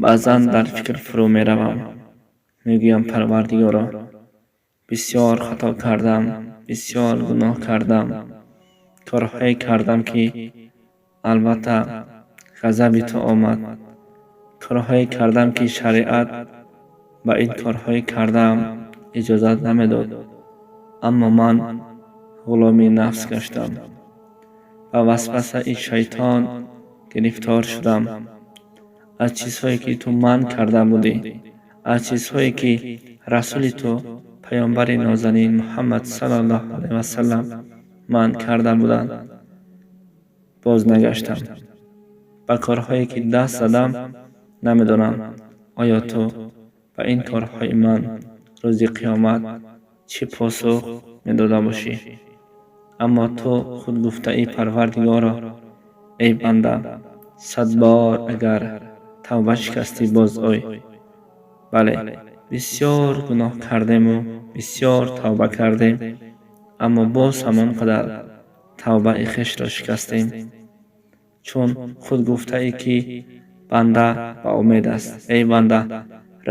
Баъзан дар фикр фурӯ меравам. Мегӯям: Парвардигоро, бисёр хато кардам, бисёр гуноҳ кардам, корҳое кардам, ки албатта ғазаби ту омад, корҳое кардам, ки шариат ба ин корҳое кардаам иҷозат намедод, аммо ман ғуломи нафс гаштам, ба васвасаи шайтон гирифтор шудам. Аз чизҳое, ки ту манъ карда будӣ, аз чизҳое, ки расули ту, паёмбари нозанин Муҳаммад саллаллоҳу алайҳи васаллам манъ карда буданд, боз нагаштам. Ба корҳое, ки даст задам, намедонам, оё ту ба ин корҳои ман рӯзи қиёмат чӣ посух медода бошӣ. Аммо ту худ гуфтаӣ, Парвардигоро: эй банда, 100 бор агар тавба шикастӣ, боз ой. Бале, бисёр гуноҳ кардему бисёр тавба кардем, аммо боз ҳамон қадар тавбаи хешро шикастем. Чун худ гуфтаӣ, ки банда ба умед аст. Эй банда,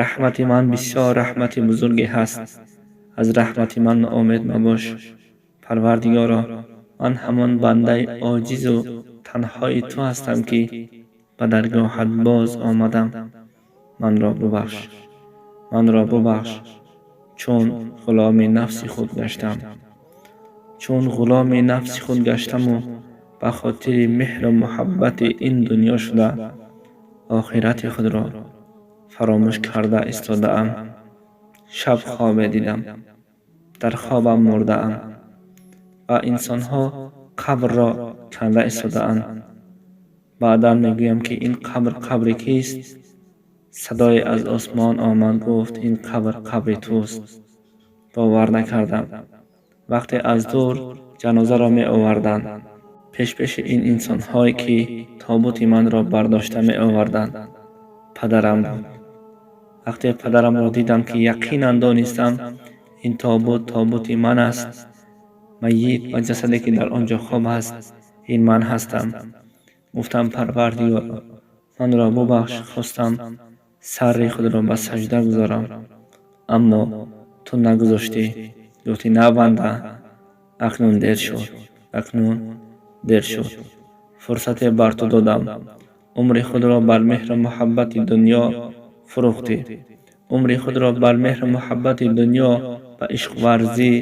раҳмати ман бисёр раҳмати бузурге ҳаст, аз раҳмати ман ноумед мабош. Парвардигоро, ман ҳамон бандаи оҷизу танҳои ту ҳастам, ки ба даргоҳат боз омадам. Манро бубахш, манро бубахш, чун ғуломи нафси худ гаштам, чун ғуломи нафси худ гаштаму ба хотири меҳру муҳаббати ин дунё шуда, охирати худро фаромӯш карда истодаам. Шаб хобе дидам. Дар хобам мурдаам ва инсонҳо қабрро канда истодаанд. Баъдан мегӯям, ки ин қабр қабри кист? Садое аз осмон омад, гуфт: ин қабр қабри туст. Бовар накардам. Вақте аз дур ҷанозаро меоварданд, пешпеши ин инсонҳое, ки тобути манро бардошта меоварданд, падарам буд. Вақте падарамро дидам, ки яқинан донистам, ин тобут тобути ман аст. Майит ва ҷасаде, ки дар он ҷо хоб аст, ин ман ҳастам. Гуфтам: Парвардигоро, манро бубахш. Хостам сарри худро ба саҷда гузорам, аммо ту нагузоштӣ. Гуфтӣ: на, банда, акнун дер шуд, акнун дер шуд. Фурсате бар ту додам, умри худро бар меҳру муҳаббати дунё фурӯхтӣ, умри худро бар меҳру муҳаббати дунё ва ишқварзӣ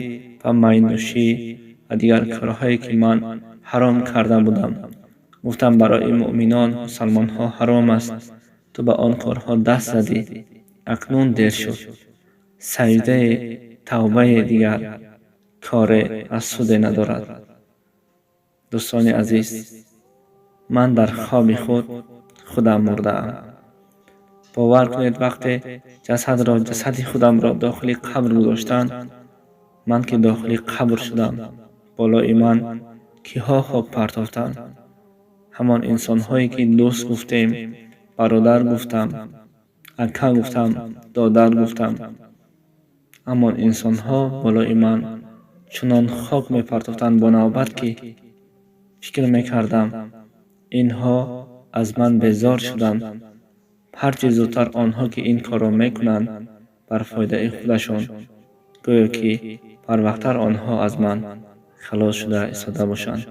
ва майнӯшӣ ва дигар корҳое, ки ман ҳаром карда будам, гуфтам, барои муъминон, мусалмонҳо ҳаром аст, ту ба он корҳо даст задӣ. Акнун дер шуд. Саҷдаи тавбаи дигар коре аз суде надорад. Дӯстони азиз, ман дар хоби худ худам мурдаам. Бовар кунед, вақте ҷасадро, ҷасади худамро дохили қабр гузоштанд, ман ки дохили қабр шудам, болои ман киҳо хок партофтанд? Ҳамон инсонҳое, ки дӯст гуфтем, бародар гуфтам, ака гуфтам, додар гуфтам. Ҳамон инсонҳо болои ман чунон хок мепартофтанд бо навбат, ки фикр мекардам, инҳо аз ман безор шуданд. Ҳарчи зудтар онҳо, ки ин корро мекунанд, бар фоидаи худашон, гӯё ки барвақттар онҳо аз ман халос шуда истода бошанд.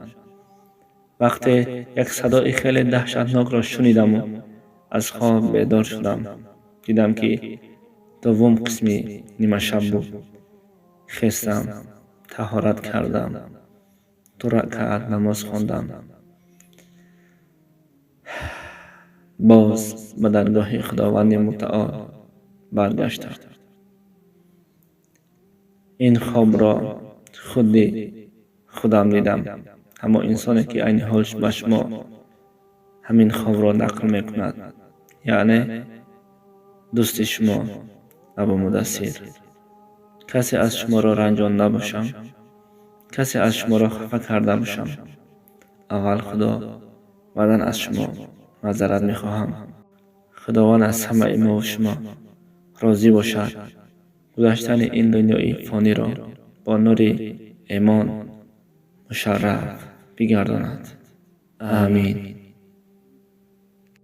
Вақте як садои хеле даҳшатнокро шунидаму аз хоб бедор шудам, дидам, ки дуввум қисми нимашаб буд. Хестам, таҳорат кардам, 2 ракаат намоз хондам, боз ба даргоҳи Худованди Мутаол баргаштам. Ин хобро худи худам дидам. Ҳамон инсоне, ки айни ҳол ба шумо ҳамин хобро нақл мекунад, яъне дӯсти шумо Абу Мудассир. Касе аз шуморо ранҷонда бошам, касе аз шуморо хафа карда бошам, аввал Худо, баъдан аз шумо маъзарат мехоҳам. Худованд аз ҳамаи мову шумо розӣ бошад. Гузаштани ин дунёи фониро бо нури имон мушарраф бигардонад. Амин.